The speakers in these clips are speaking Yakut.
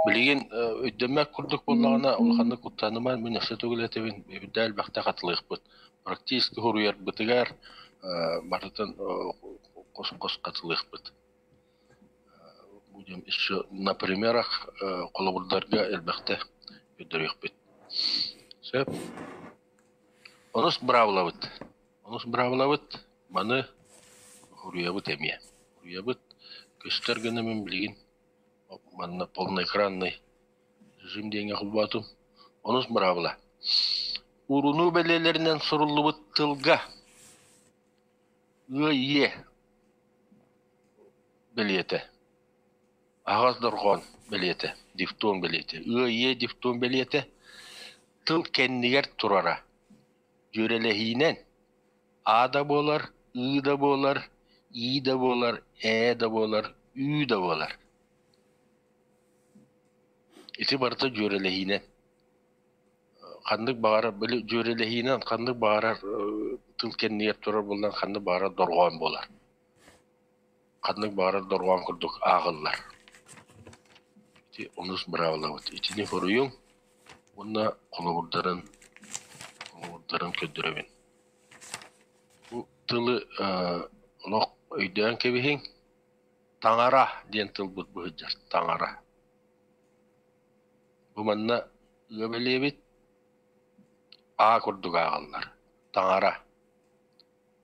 Билигин өйдөммөт курдук буоллаҕына, улаханнык куттаныман, мин өссө төгүл этэбин, үрдэ элбэхтэ хатылыахпыт. Практически суруйарбытыгар барытын хос-хос хатылыахпыт. Будем еще на примерах холобурдарга элбэхтэ көрдөрүөхпүт. Сөп. Онус быраабылабыт. Онус быраабылабыт маны уруйабыт эмиэ. Уруйабыт көстөр гына мин билигин манна полноэкранный режим диэҥҥэ холбоотум. Онус быраабыла. Уурунуу бэлиэлэринэн суруллубут тылга ыа-иэ бэлиэтэ, аһаҕас дорҕоон бэлиэтэ, дифтон бэлиэтэ, ыа-иэ дифтон бэлиэтэ тыл кэннигэр турара Дьүөрэлэһиинэн А да буолар, Ы да буолар, И да буолар, Ээ да буолар, Ү да буолар. Ити барыта дьүөрэлэһиинэн. Ханнык баҕарар били дьүөрэлэһиинэн ханнык баҕарар тыл кэннигэр турар буоллар ханнык баҕарар дорҕоон буолар. Ханнык баҕарар дорҕоон курдук ааҕыллар. Ити онус быраабылабыт. Итини хоруйуҥ уонна холобурдарын холобурдарын көрдөрөбүн. Бу тылы олох өйдөөн кэбиһиҥ. Таҥара диэн тылбыт быһыдьар. Таҥара. Бу манна ыа бэлиэбит А курдук ааҕыллар. Таҥара.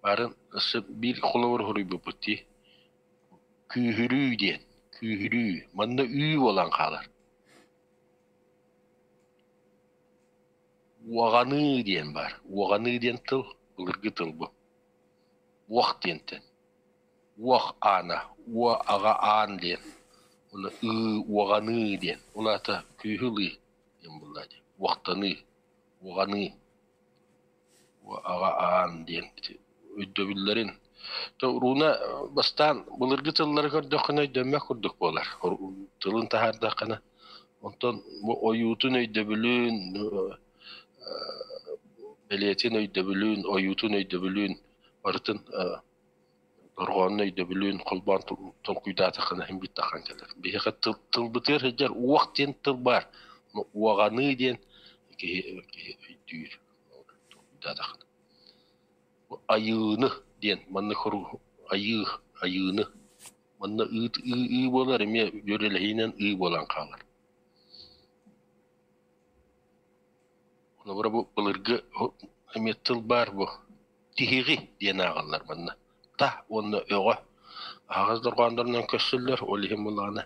Барын өссө биир холобур суруйбуппут дии. Күүһүрүү диэн. Күүһүрүү. Манна үү буолан хаалар. Уоҕаныы диэн баар. Уоҕаныы диэн тыл былыргы тыл бу. Уох диэнтэн. Уох аана, уо аҕа аан диэн. Уонна ыы уоҕаныы диэн. Ол аата күүһү ылыы диэн буолла дии. Уохтаныы, уоҕаныы. Уо аҕа аан диэн өйдөбүллэрин. То руна бастаан былыргы тыллары көрдөххүнэ өйдөммөх курдук буолар. Тылын таһаардаххына Онтон бу ойуутун өйдөбүлүн, бэлиэтин өйдөбүлүн, ойуутун өйдөбүлүн барытын дорҕоонун өйдөбүлүн холбоон толкуйдаатаххына иһин бүттэххин кэлэр. Биһиэхэ тыл тылбытыгар сылдьар уох диэн тыл баар. Уоҕаныы диэн киһи киһи өйдүүр толкуйдаатаххына. Айыыны диэн маннык айыы айыыны Манна ыыт ыы ыы буолар эмиэ дьүөрэлэһиинэн ыы буолан хаалар. Холобура бу былыргы эмиэ тыл баар бу тиһиҕи диэн ааҕаллар манна. Та уонна өҕө аһаҕас дорҕооннорунан көрсөллөр, ол иһин буоллаҕына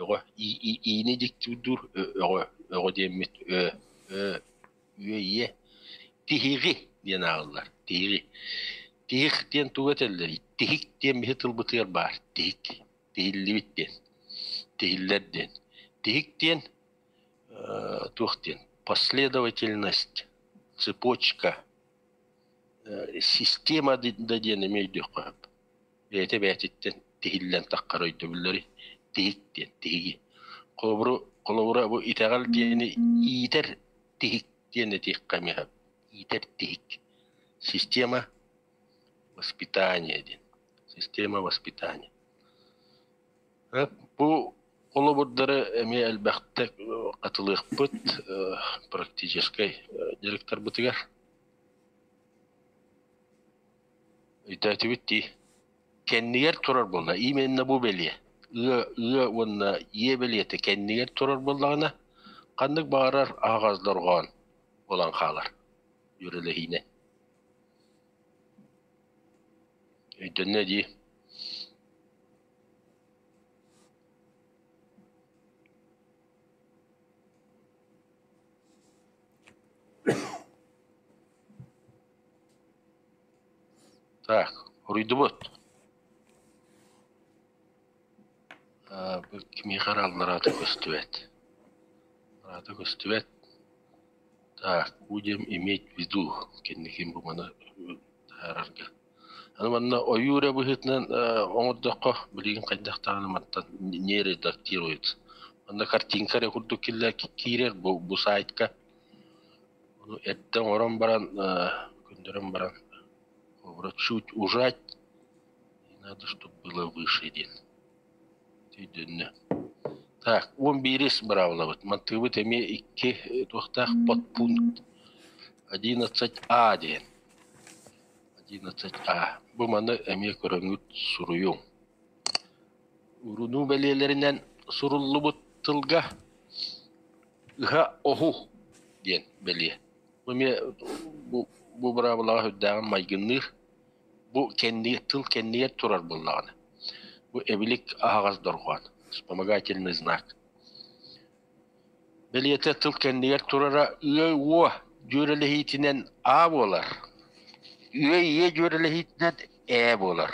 өҕө иини дьиктирдуур өҕө өҕө диэммит ө ө үө ийэ тиһиҕи диэн ааҕыллар тиһиҕи Тиһик диэн тугу этэллэрий? Тиһик диэн биһи тылбытыгар баар. Тиһик. Тиһиллибит диэн. Тиһиллэр диэн. Тиһик диэн туох диэн? Последовательность, цепочка, система да диэн эмиэ өйдүөххэ сөп. Бэйэтэ бэйэтиттэн тиһиллэн таххар өйдөбүллэри тиһик диэн тиһиги. Холобуру, холобура бу итэҕэл диэни иитэр тиһик диэн этиэххэ эмиэ сөп. Иитэр тиһик. Система воспитания диэн. Система воспитания. Бу холобурдары эмиэ элбэхтэ хатылыахпыт практическай директорбытыгар. Өйдөөтүбүт дии. Кэннигэр турар буолла. Именно бу бэлиэ. Ыа, ыа уонна ийэ бэлиэтэ кэннигэр турар буоллаҕына, ханнык баҕарар аһаҕас дорҕоон буолан хаалар. Дьүөрэлэһиинэ. Өйдөннө дии. Так, уруйдубут. Кимиэхэ эрэ аллараата көстүбэт. Аллараата көстүбэт. Так, будем иметь в виду кэнникин бу маны таһаарарга. Аны манна ойуу эрэ быһыытынан оҥордоххо билигин хайдах даҕаны мантан не редактируется. Манна картинка эрэ курдук киирэр бу, бу сайтка. Ону эрдэ оҥорон баран, көннөрөн баран, чуть ужать и надо, чтобы было выше диэн. Өйдөннө. Так, 11-ис быраабылабыт. Мантыыбыт эмиэ икки туохтаах подпункт 11А диэн. 11А. Бу маны эмиэ көрөҥҥүт суруйуҥ. Урунуу бэлиэлэринэн суруллубут тылга ыһа оһу диэн бэлиэ. Бу эмиэ бу, бу быраабылаҕа сүрдээҕин майгынныыр. Бу кэнни, тыл кэннигэр турар буоллаҕына, бу эбилик аһаҕас дорҕоон, вспомогательный знак. Бэлиэтэ тыл кэннигэр турара ыа-уо дьүөрэлэһиитинэн а буолар, ыа-иэ дьүөрэлэһиитинэн ээ буолар.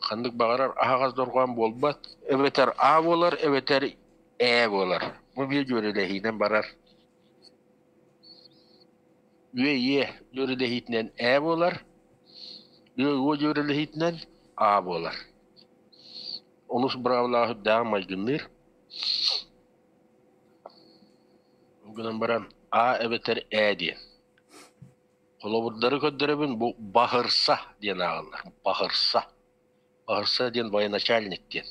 Ханнык баҕарар аһаҕас дорҕоон буолбат, эбэтэр а буолар, эбэтэр ээ буолар. Бу эмиэ дьүөрэлэһиинэн барар. Үө-иэ дьүөрэлэһиитинэн ээ буолар, үө-уо дьүөрэлэһиитинэн а буолар. Онус быраабылаах үрдээҕин майгынныыр. Ол гынан баран а эбэтэр ээ диэн. Холобурдары көрдөрөбүн бу баһырса диэн ааҕаллар. Баһырса. Баһырса диэн военачальник диэн.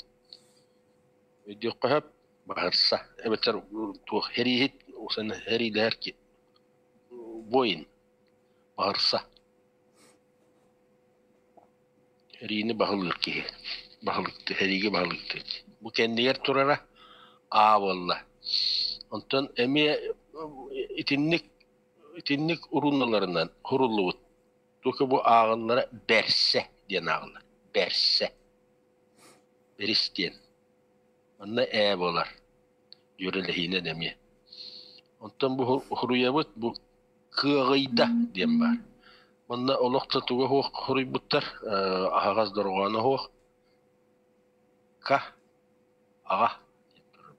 Өйдүөххэ сөп баһырса эбэтэр туох эрииһит эриилэһэр воин баһырса. Эриини баһылыыр киһи. Баһылыкты, эриигэ баһылыкты. Бу кэннигэр турара А буолла. Онтон эмиэ итинник итинник уруналарынан хуруллубут. Тука бу ааҕыллара бэрсэ диэн ааҕыллар. Бэрсэ. Бэрис диэн. Манна ээ буолар. Дьүөрэлэһиинэн эмиэ. Онтон бу хуруйабыт бу кыаҕыйда диэн баар. Манна олох да туга суох хоруйбуттар, аһаҕас дорҕооно суох. Ка, аҕа диэн турар.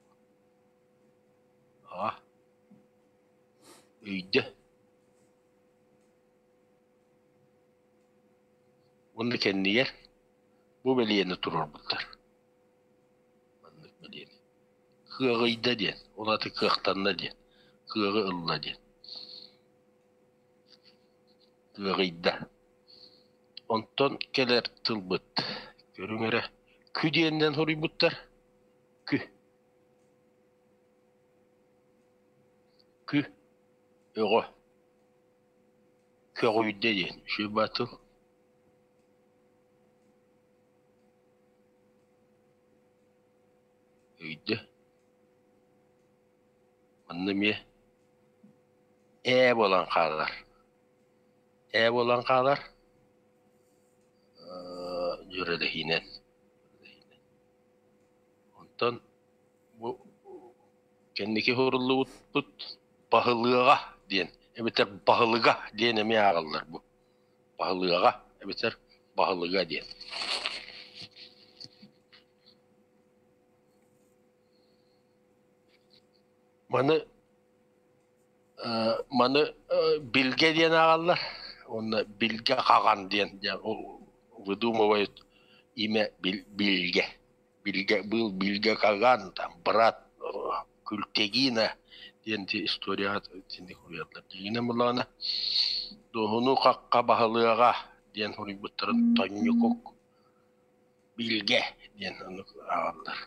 Аҕа, өйдө. Уонна кэннигэр бу бэлиэни туруорбуттар. Маннык бэлиэни. Кыаҕыйда диэн, ол аата кыахтанна диэн, кыаҕы ылла диэн. Кыаҕыйда. Онтон кэлэр тылбыт көрүҥ эрэ кү диэнинэн суруйбуттар. Кү. Кү. Өҕө. Көҕүйдэ диэн үчүгэй баа тыл. Өйдө. Манна эмиэ ээ буолан хаалар. Ээ буолан хаалар дьүөрэлэһиинэн. Онтон бу кэнники уһуруллубуппут баһылыаҕа диэн эбэтэр баһылыга диэн эмиэ ааҕаллар бу. Баһылыаҕа эбэтэр баһылыга диэн. Маны маны билгэ диэн ааҕаллар уонна билгэ хаҕан диэн выдумывают имя билгэ билгэ был билгэ каган там брат Күлтэгина диэн историяҕа итинник суруйаллар. Дьиҥинэн буоллаҕына Дуоһуну хахха баһылыаҕа диэн суруйбуттарын Тонньукук билгэ диэн оннук ааҕаллар.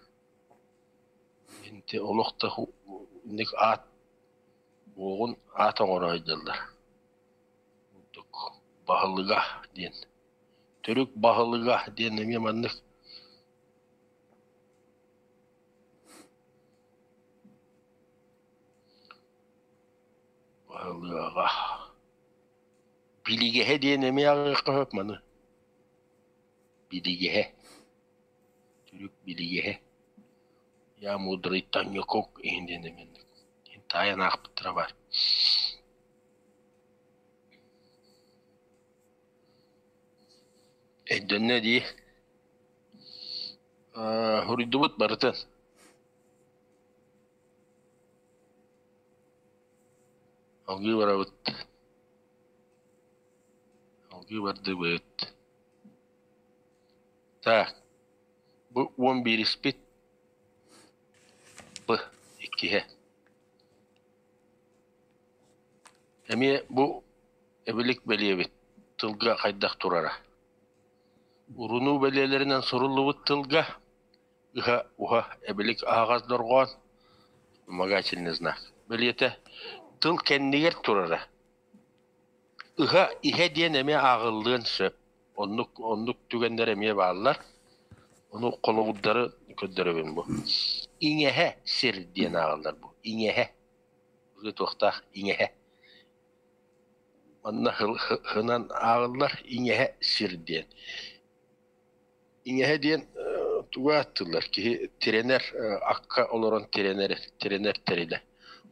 Инти олох да инник аат уоҕун аат оҥоро сылдьаллар. Курдук баһылыга диэн. Төрүк баһылыга диэн эмиэ маннык баһылыга. Билигэһэ диэн эмиэ ааҕыахха сөп маны. Билигэһэ. Түрүк билигэһэ. Я мудрый Танюкок иһин диэн эмиэ таайан аахпыттара баар. Өйдөннө дии. Суруйдубут барытын. Алгыы барабыт. Алгыы бардыбыт. Так, бу 11-испит Б иккиһэ. Эмиэ бу эбилик бэлиэбит тылга хайдах турара. Урунуу бэлиэлэринэн суруллубут тылга Ыһа, уһа, эбилик аһаҕас дорҕоон, вспомогательный знак, бэлиэтэ тыл кэннигэр турара. Ыһа, иһэ диэн эмиэ ааҕыллыан сөп. Оннук, оннук түгэннэр эмиэ бааллар. Ону холобурдары көрдөрөбүн бу. Иҥэһэ сир диэн ааҕыллар бу. Иҥэһэ. Туохтаах иҥэһэ. Манна һынан ааҕыллар иҥэһэ сир диэн. Иҥэһэ диэн тугу ааттыыллар? Киһи тирэнэр, акка олорон тирэнэр, тирэнэр тэрилэ.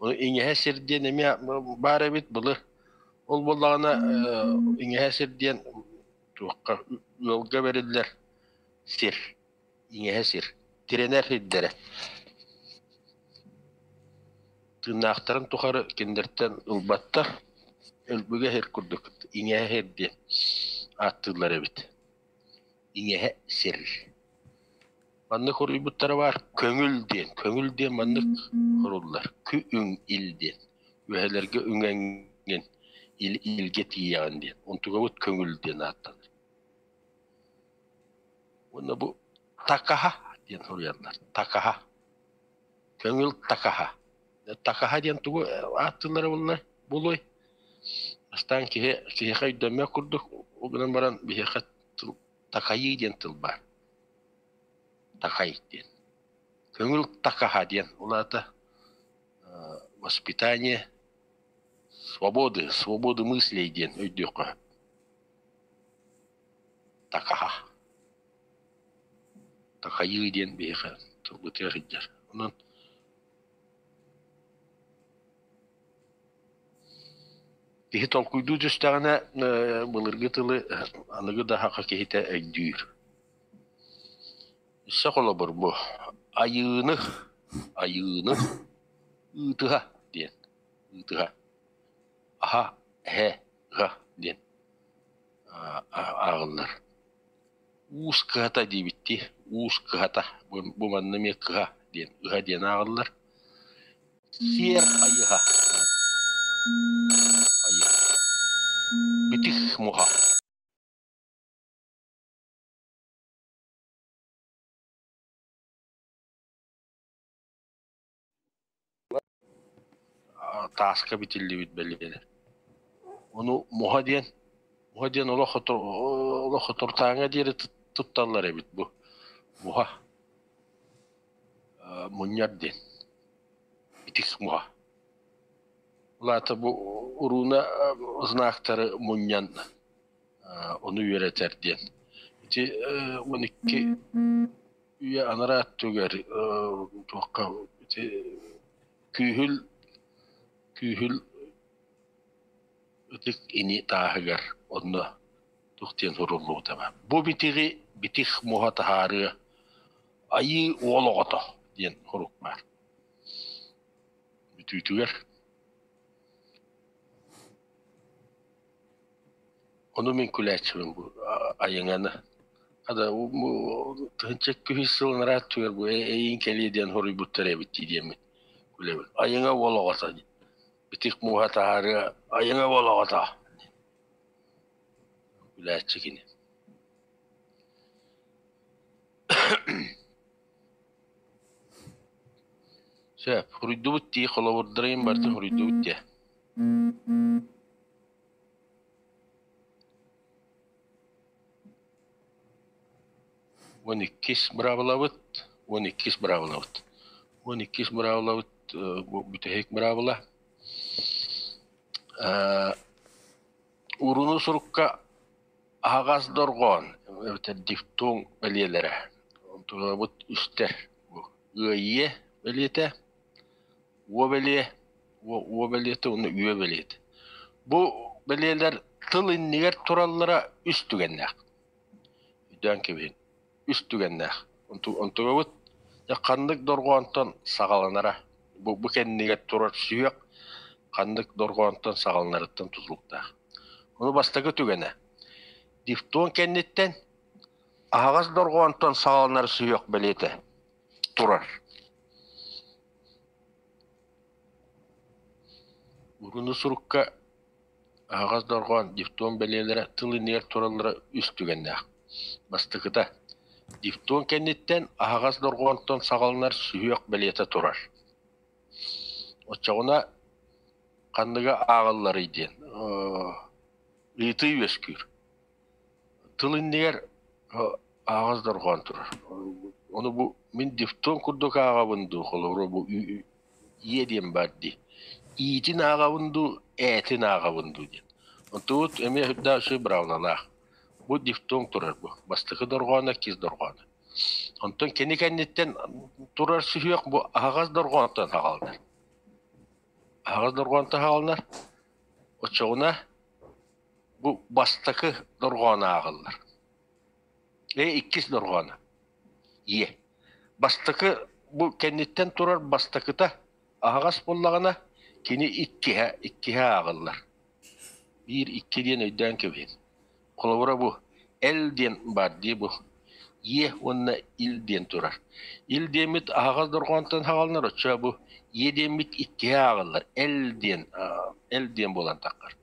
Ону иҥэһэ сир диэн эмиэ баар эбит былыр. Ол буоллаҕына иҥэһэ сир диэн туохха ыалга бэриллэр сир, иҥэһэ сир, тирэнэр сирдэрэ. Тыыннаахтарын тухары кинилэртэн ылбаттар, өлбүгэ сир курдук иҥэһэ сир диэн ааттыыллар эбит. Иҥэһэ сир. Маннык хоруйбуттара баар көҥүл диэн. Көҥүл диэн маннык хоруллар. Кү-үҥ ил диэн. Үөһэлэргэ үҥэҥҥин ил илгэ тиийэҕин диэн. Онтугабыт көҥүл диэн ааттанар. Уонна бу такаһа диэн суруйаллар. Такаһа. Көҥүл такаһа. Такаһа диэн тугу ааттыыллара буолла буолуой? Бастаан киһи киһиэхэ өйдөммөт курдук, ол гынан баран биһиэхэ тыл такайыы диэн тыл баар. Такай диэн. Көҥүл такаһа диэн. Ол аата воспитание свободы, свободы мыслей диэн өйдүөххэ сөп. Такаһа. Такайыы диэн биһиэхэ тылбытыгар сылдьар. Онон киһи толкуйдуу түстэҕинэ былыргы тылы аныгы да саха киһитэ өйдүүр. Өссө холобур бу айыыны, айыыны ыытыһа диэн ыытыһа аһа, эһэ, ыһа диэн ааҕыллар. Уус кыһата диэбиттии, уус кыһата, бу манна эмиэ кыһа диэн, ыһа диэн ааҕыллар. Сиэр айыһа, айыһа, битих муха. Тааска битиллибит бэлиэлэр. Ону муха диэн, муха диэн олох олох хотуртааҥҥа диэри тутталлар эбит бу муха мунньар диэн итик муха. Ол аата бу урууна знактары мунньан ону үөрэтэр диэн. Ити 12 үйэ анараа өттүгэр туохха ити күүһүл күүһүл ытык ини тааһыгар онно туох диэн суруллубута баар. Бу битиги битих муоһа таһаарыа айыы уол оҕото диэн сурук баар. Бүтүүтүгэр Ону мин күлээччибин бу айыҥаны. Хата 1200 сыл анараа өттүгэр бу эйиин кэлиэ диэн хоруйбуттар эбит дии диэммин күлэбин. Айыҥа уол оҕото дии. Битик мууһа таһаарыа айыҥа уол оҕото. Күлээччи кини. Сөп, хоруйдубут дии, холобурдарыйын барытын хоруйдубут дии. 12 быраабылабыт, 12 быраабылабыт. 12 быраабылабыт бу бүтэһик быраабыла. Уруну сурукка аһаҕас дорҕоон эбэтэр дифтонг бэлиэлэрэ. Онтуларбыт үстэр. Бу ыайыа бэлиэтэ, уо бэлиэ, уо бэлиэтэ уонна үө бэлиэтэ. Бу бэлиэлэр тыл иннигэр тураллара үс түгэннээх. Өйдөөн кэбиһин. Үс түгэннээх. Онтугабыт ханнык дорҕоонтон саҕаланара, бу, бу кэннигэр турар сүһүөх ханнык дорҕоонтон саҕаланарыттан тутулуктаах. Ону бастакы түгэнэ. Дифтон кэнниттэн аһаҕас дорҕоонтон саҕаланар сүһүөх бэлиэтэ турар. Уруну сурукка аһаҕас дорҕоон дифтон бэлиэлэрэ тыл иннигэр тураллара үс түгэннээх. Бастакыта. Дифтон кэнниттэн аһаҕас дорҕоонтон саҕаланар сүһүөх бэлиэтэ турар. Оччоҕуна ханныга ааҕылларый диэн ыйытыы үөскүүр. Тыл иннигэр аһаҕас дорҕоон турар. Ону бу мин дифтон курдук ааҕабын дуу, холобура бу ийэ диэн баар дии. Иитин ааҕабын дуу, ээтин ааҕабын дуу диэн. Онтубут эмиэ үрдээх үчүгэй быраабылалаах. Бу дифтонг турар бу. Бастакы дорҕооно, иккис дорҕооно. Онтон кини кэнниттэн турар сүһүөх бу аһаҕас дорҕоонтон саҕаланар. Аһаҕас дорҕоонтон саҕаланар. Оччоҕуна бу бастакы дорҕоон ааҕыллар. Э иккис дорҕооно. Е. Бастакы бу кэнниттэн турар бастакыта аһаҕас буоллаҕына, кини иккиһэ иккиһэ ааҕыллар. Биир икки диэн өйдөөн кэбиһин. Холобура бу Эл диэн баар дии бу Е уонна Ил диэн турар. Ил диэммит аһаҕас дорҕоонтон саҕаланар, оччо бу Е диэммит иккиһэ ааҕыллар. Эл диэн Эл диэн буолан таххар.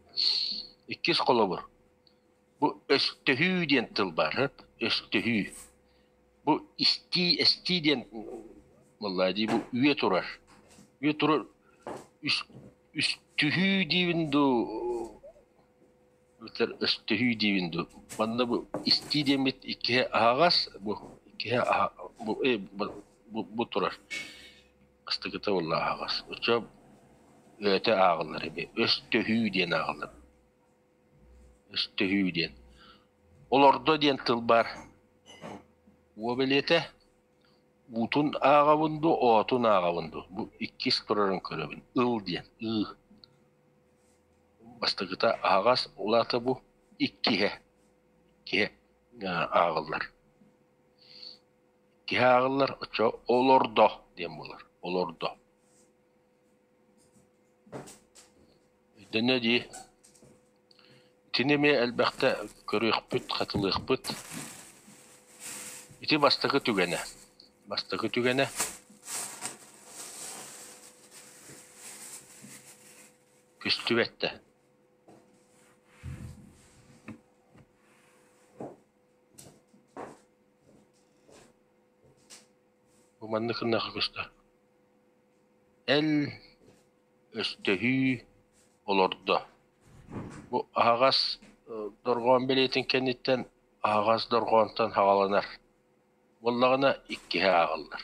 Иккис холобур. Бу өстөһүү диэн тыл баар. Өстөһүү. Бу истии, эстии диэн буоллаа дии бу үйэ турар. Үйэ турар үс үстүһүү диибин дуу эбэтэр өстөһүү диибин дуу. Манна бу истии диэммит иккиһэ аһаҕас, бу иккиһэ бу бу, бу турар. Астыгыта буолла аһаҕас. Оччо өтө ааҕыллар эбит. Өстөһүү диэн ааҕыллар. Өстөһүү диэн. Олордо диэн тыл баар. Уо бэлиэтэ уутун ааҕабын дуу, оотун ааҕабын дуу? Бу иккис турарын көрөбүн. Ыл диэн, ыы. Бастакыта аһаҕас, улаата бу иккиһэ, иккиһэ ааҕыллар. Иккиһэ ааҕыллар, оччо олордо диэн буолар, олордо. Өйдөнө дии. Итини эмиэ элбэхтэ көрүөхпүт, хатылыахпыт. Ити бастакы түгэнэ. Бастакы түгэнэ көстүбэт да. Бу маннык гыннахха көстөр. Эл өстөһүү олордо. Бу аһаҕас дорҕоон бэлиэтин кэнниттэн аһаҕас дорҕоонтон саҕаланар. Буоллаҕына иккиһэ ааҕыллар.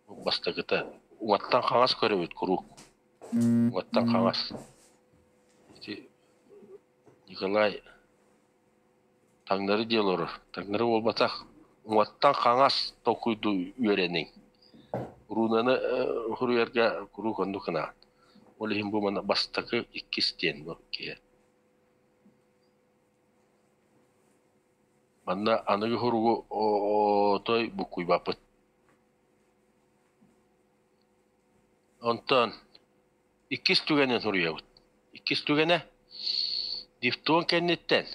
Бу бастакыта уҥаттан хаҥас көрөбүт куруук. Уҥаттан хаҥас. Ити Николай таҥнары дии олорор. Таҥнары буолбатах, уҥаттан хаҥас толкуйдуу үөрэниҥ. Рунаны суруйарга куруук оннук гынаҕын. Ол иһин бу манна бастакы, иккис диэн бу киһи. Манна аныгы суругу отой буккуйбаппыт. Онтон иккис түгэнин суруйабыт. Иккис түгэнэ дифтон кэнниттэн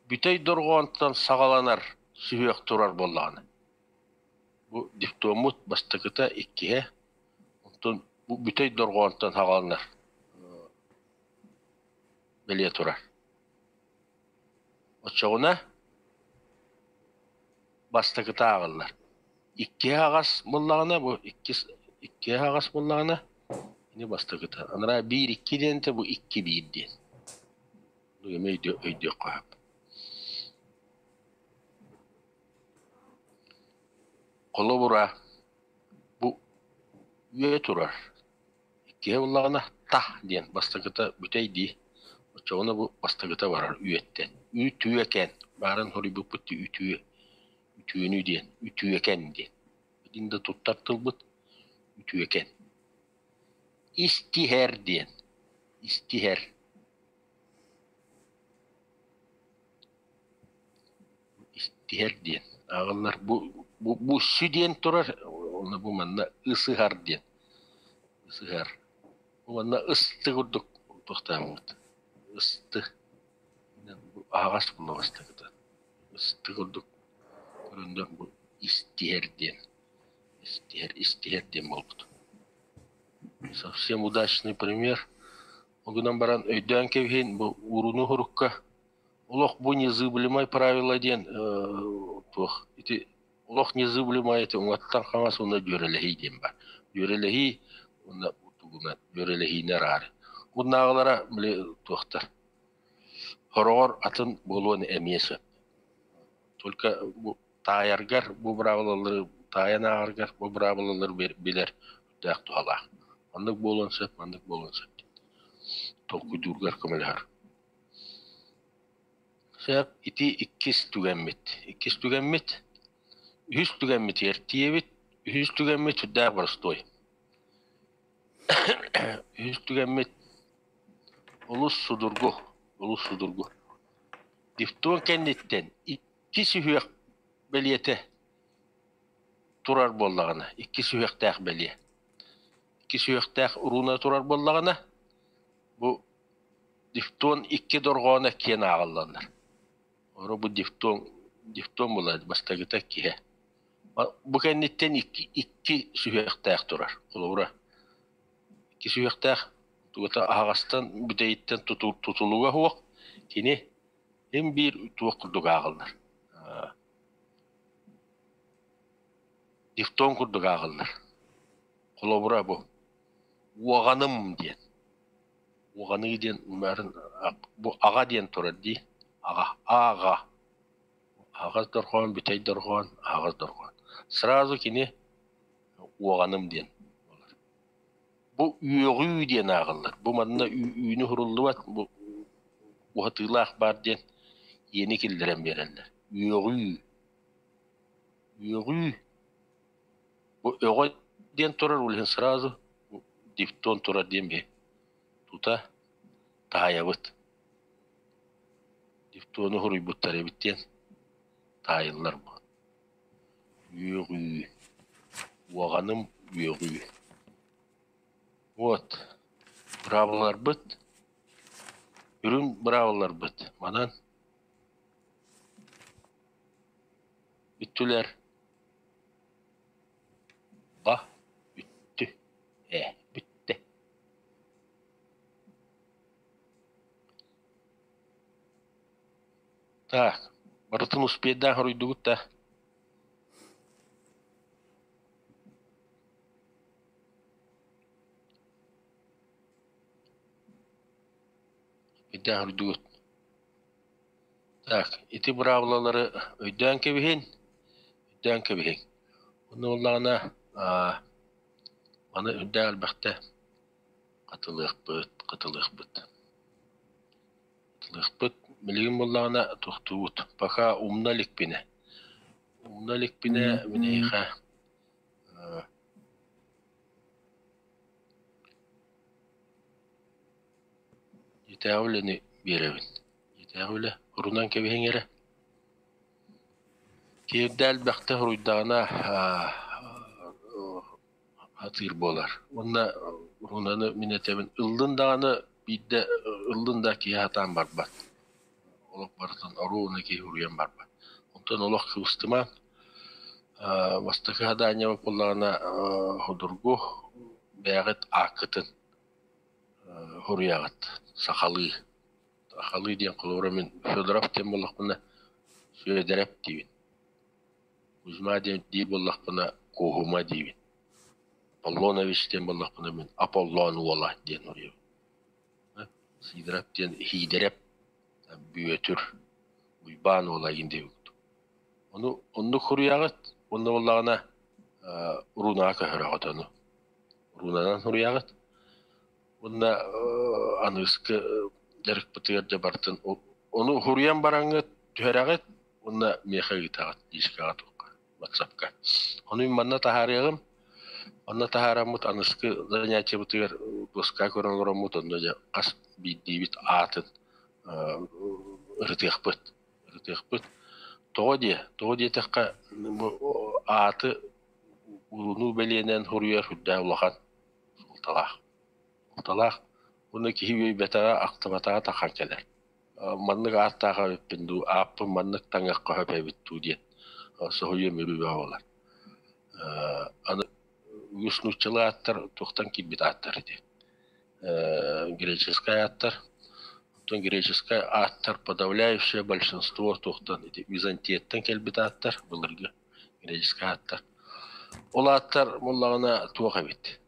бүтэй дорҕоонтон саҕаланар сүһүөх турар буоллаҕына. Бу дифтоммут бастакыта иккиһэ, онтон бу бүтэй дорҕоонтон саҕаланар бэлиэ турар. Оччоҕуна бастакыта ааҕыллар. Иккиһэ аҕас буоллаҕына, бу иккис иккиһэ аҕас буоллаҕына, ини бастакыта. Анараа биир икки диэн этэ, бу икки биир диэн. Эмиэ өйдүөххэ сөп. Холобура, бу үө турар. Иккиһэ буоллаҕына та диэн бастакыта бүтэй дии. Оччоҕуна бу бастакыта барар үөттэн. Үтүөкэн. Баарын хоруйбуппут дии үтүө. Үтүөнү диэн, үтүөкэн диэн. Итин да туттар тылбыт үтүөкэн. Истиһэр диэн. Истиһэр. Истиһэр диэн. Ааҕыллар бу бу бу сү диэн турар, уонна бу манна ысыһар диэн. Ысыһар. Бу манна ысты курдук туохтааммыт. Ысты. Аһаҕас буолла бастакыта. Ысты курдук көрүндэ бу истиһэр диэн. Истиһэр, истиһэр диэн буолбут. Совсем удачный пример. Ол гынан баран өйдөөн кэбиһин бу ууруну хурукка. Олох бу незыблемай правило диэн туох ити олох незыблемай ити уҥаттан хаҥас уонна дьүөрэлэһии диэн баар. Дьүөрэлэһии уонна тугунан дьүөрэлэһиини араары. Уоннааҕылара били туохтар Хороҕор атын буолуон эмиэ сөп. Только бу таайаргар бу быраабылалары таайан ааҕаргар бу быраабылалары билэр сүрдээх туһалаах. Маннык буолуон сөп, маннык буолуон сөп толкуйдуургар көмөлөһөр. Сөп, ити иккис түгэммит. Иккис түгэммит, үһүс түгэммитигэр тиийэбит. Үһүс түгэммит сүрдээх боростуой. Үһүс түгэммит олус судургу, олус судургу. Дифтон кэнниттэн икки сүһүөх бэлиэтэ турар буоллаҕына, икки сүһүөхтээх бэлиэ. Икки сүһүөхтээх руна турар буоллаҕына, бу дифтон икки дорҕооно киэн ааҕыллаллар. Оро бу дифтон, дифтон буолар бастакыта иккиһэ. Бу кэнниттэн икки, икки сүһүөхтээх турар. Холобура, икки сүһүөхтээх тугата аһаҕастан бүтэйиттэн тутулуга суох кини син биир туох курдук ааҕыллар. Дифтон курдук ааҕыллар. Холобура бу уоҕаным диэн. Уоҕаныы диэн бу аҕа диэн турар дии. Аҕа, ааҕа. Аһаҕас дорҕоон, бүтэй дорҕоон, аһаҕас дорҕоон. Сразу кини уоҕаным диэн буолар. Бу үөҕүү диэн ааҕыллар. Бу манна үүнү уһуруллубат, бу уһатыылаах баар диэн иэни киллэрэн биэрэллэр. Үөҕүү. Үөҕүү. Бу өҕө диэн турар, ол иһин сразу дифтон турар диэн биһи тута таайабыт. Дифтону уһуруйбуттар эбит диэн таайыллар бу. Үөҕүү. Уоҕаным үөҕүү. Вот. Быраабылаларбыт, үрүҥ быраабылаларбыт манан бүттүлэр. Ба бүттү. Ээ, бүттэ. Так, барытын успуйдаах хоруйдугут да? Успуйдаах хоруйдугут. Так, ити быраабылалары өйдөөн кэбиһин, өйдөөн кэбиһиҥ. Онно буоллаҕына, маны үрдээх элбэхтэ хатылыахпыт, хатылыахпыт. Хатылыахпыт. Билигин буоллаҕына тохтуубут. Пока умна иликпинэ. Умна иликпинэ мин эйиэхэ дьиэтээҕи үлэни биэрэбин. Дьиэтээҕи үлэ урунан кэбиһиҥ эрэ. Киирдэ элбэхтэ суруйдаҕына атыыр буолар. Уонна рунаны мин этэбин ыллын даҕаны биирдэ ыллын да киһи сатаан барбат. Олох барытын оруобуна киһи уруйан барбат. Онтон олох кыбыстымаҥ. Бастакы заданиебыт буоллаҕына судургу бэйэҕит ааккытын суруйаҕыт сахалыы. Сахалыы диэн холобура мин Федоров диэн буоллахпына Сүөдэрэп диибин. Кузьма диэн диир буоллахпына Куоһума диибин. Аполлонович диэн буоллахпына мин Аполлон уола диэн суруйабын. Сидоров диэн Сиидэрэп, Бүөтүр, Уйбаан уола игин диэбит. Ону оннук суруйаҕыт уонна буоллаҕына рунаҕа көһөрөҕүт ону. Рунанан суруйаҕыт. Уонна аныгыскы дьарыкпытыгар дьэ барытын ону суруйан бараҥҥыт түһэрэҕит уонна миэхэ ыытаҕыт дискаҕа туохха ватсапка. Ону мин манна таһаарыаҕым. Манна таһаараммыт аныгыскы занятиебытыгар доска көрөн олороммут онно дьэ хас биирдиибит аатын ырытыахпыт. Ырытыахпыт. Тоҕо диэ? Тоҕо диэтэххэ бу ааты урунуу бэлиэнэн суруйар сүрдээх улахан суолталаах. Суолталаах уонна киһи үөйбэтэҕэ, ахтыбатаҕа тахан кэлэр. Маннык ааттаах эбиппин дуу, ааппын маннык таҥыахха сөп эбит дуу диэн соһуйуом өрүү бөҕө буолар. Аны үгүс нууччалыы ааттар туохтан киирбит ааттар ити? Греческай ааттар. Оттон греческай ааттар подавляющее большинство туохтан ити Византияттан кэлбит ааттар былыргы греческай ааттар. Ол ааттар буоллаҕына туох эбит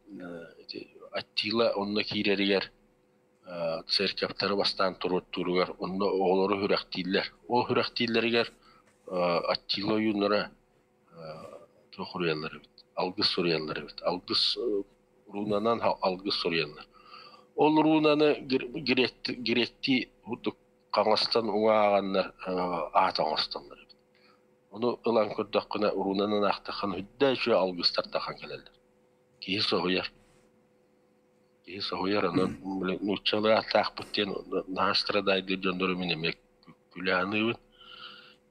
ити Аттила онно киирэригэр церковтары бастаан туруоттууругар онно оҕолору сүрэхтииллэр. Ол сүрэхтииллэригэр Аттила ойууннара туох суруйаллар эбит, алгыс суруйаллар эбит. Алгыс рунанан алгыс суруйаллар. Ол рунаны гректии курдук хаҥастан уҥа ааҕаннар аат оҥостоллор эбит. Ону ылан көрдөххүнэ рунанан аахтаххына үрдэ үчүгэй алгыстар тахан кэлэллэр. Киһи соһуйар. Киһи соһуйар, онон нууччалыы ааттаахпыт диэн наһаа страдайдыыр дьоннору мин эмиэ күлэ саныыбын.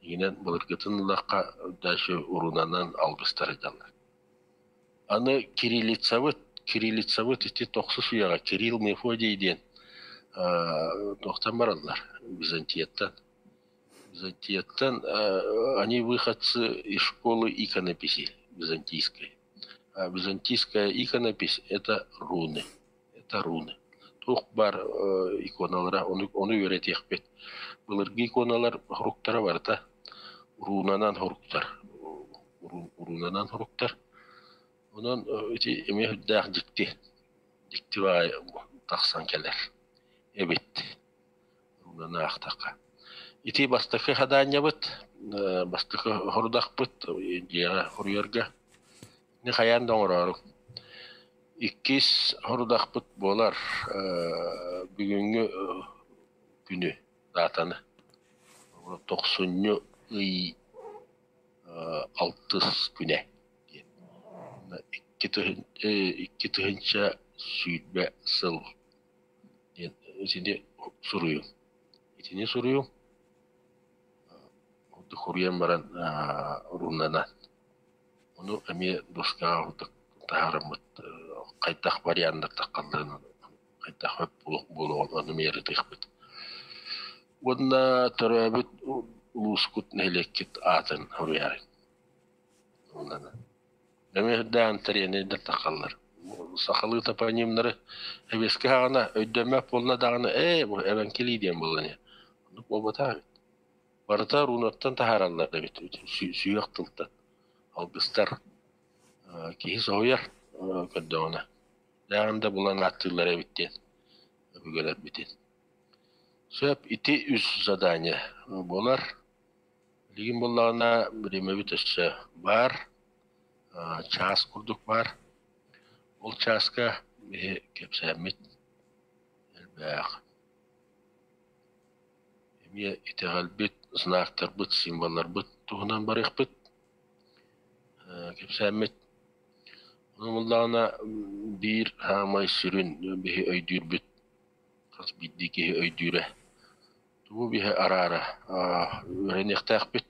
Иҥинэн былыргытын ыллахха дальше урунанан алгыстары дьаллар. Аны кириллицабыт, кириллицабыт ити тохсус үйэҕэ Кирилл Мефодий диэн туохтан бараллар Византияттан. Византияттан они выходцы из школы иконописи византийской. А византийская иконопись – это руны. Это руны. Туох баар иконалара ону, ону үөрэтиэхпит. Былыргы иконалар хоруктара барыта рунанан хоруктар. Рунанан хоруктар. Онон ити эмиэ үрдээх дьикти, дьикти баҕайы тахсан кэлэр эбит. Рунаны аахтахха. Ити бастакы хадаанньабыт, бастакы хорудахпыт дьиэҕэ хоруйарга. Ини хайаан да оҥороору. Иккис хорудахпыт буолар бүгүҥҥү күнү, даатаны. Тохсунньу ый алтыс күнэ диэн. 2020 сыл диэн итини суруйуҥ. Итини суруйуҥ. Суруйан баран рунанан. Ону эмиэ доскаҕа курдук таһаараммыт хайдах варианнар таххалларын хайдах сөп буолуоҕун ону эмиэ ырытыахпыт. Уонна төрөөбүт улуускут нэһилиэккит аатын суруйаарыҥ. Рунанан. Эмиэ үрдээн тэриэнэйдэр таххаллар. Сахалыы топонимнары эбиэскэ аҕана өйдөммөт буолла даҕаны ээ бу эбэҥкилии диэн буолла ини. Оннук буолбатах эбит. Барыта рунаттан таһаараллар эбит сүһүөх тылтан. Алгыстар киһи соһуйар көрдөҕүнэ. Даҕаны да булан ааттыыллар эбит диэн өбүгэлэрбитин. Сөп ити үс задание буолар. Билигин буоллаҕына бириэмэбит өссө баар, чаас курдук баар. Ол чааска биһи кэпсээммит элбэх. Эмиэ итэҕэлбит, знактарбыт, символларбыт туһунан барыахпыт. Кэпсээммит. Ону буоллаҕына биир саамай сүрүн биһи өйдүүрбүт, хас биирдии киһи өйдүүрэ тугу биһи араара үөрэниэхтээхпит.